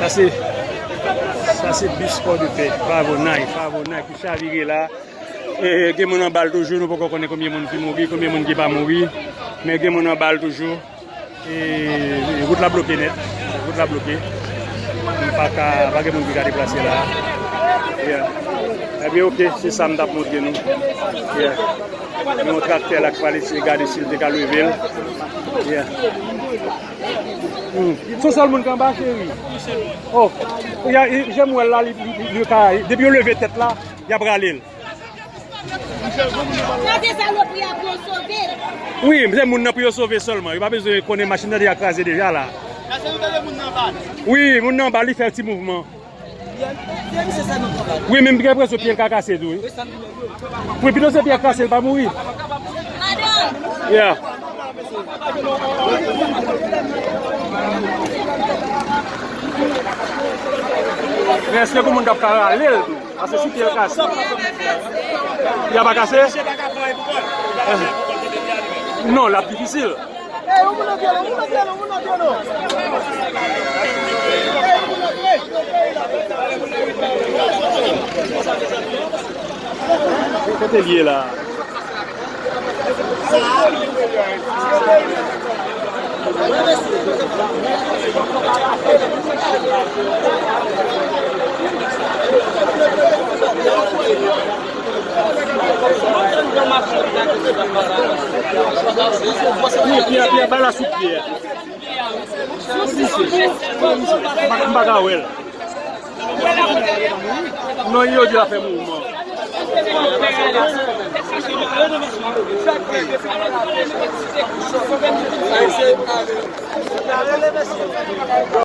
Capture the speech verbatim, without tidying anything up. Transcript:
Sa se, sa se bis Pòdepè, Favonay, Favonay ki chavire la. E, gen moun anba l toujou, nou poko konnen konbyen moun ki mouri, konbyen moun ki pa mouri. Men gen moun anba l toujou. E, wout la bloke nèt. Wout la bloke. M pa ka, pa gen moun ki ka deplase la. Yeah. Ebyen, oke, se sa m t ap montre nou. Yeah. Gen yon traktè la k pral eseye gade si l te ka leve l. Yeah. Hmm. Se yon sèl moun k anba, cheri. Oh, y a, y, jan m wè l la, li, li, li, li ka, depi yo leve tèt la, y ap rale l. Gade salopri a pou yo sove l. Wi, se moun nan pou yo sove sèlman. Yo pa bezwen konnen machin nan deja kraze deja la. Wi, moun nan anba, li fè ti mouvman. Wi, men m gen enpresyon pye l ka kase tou, wi. Wi, pito se pye k kase, l pa mouri. Yeah. Men èske gen moun k ap ka rale l tou? Paske si pye l kase. Pye a pa kase? Non, l ap difisil. Kote l ye la? Pye, pye, pye, bay la sou pye a. M pa, m pa ka wè l. Non, yo di l ap fè mouvman.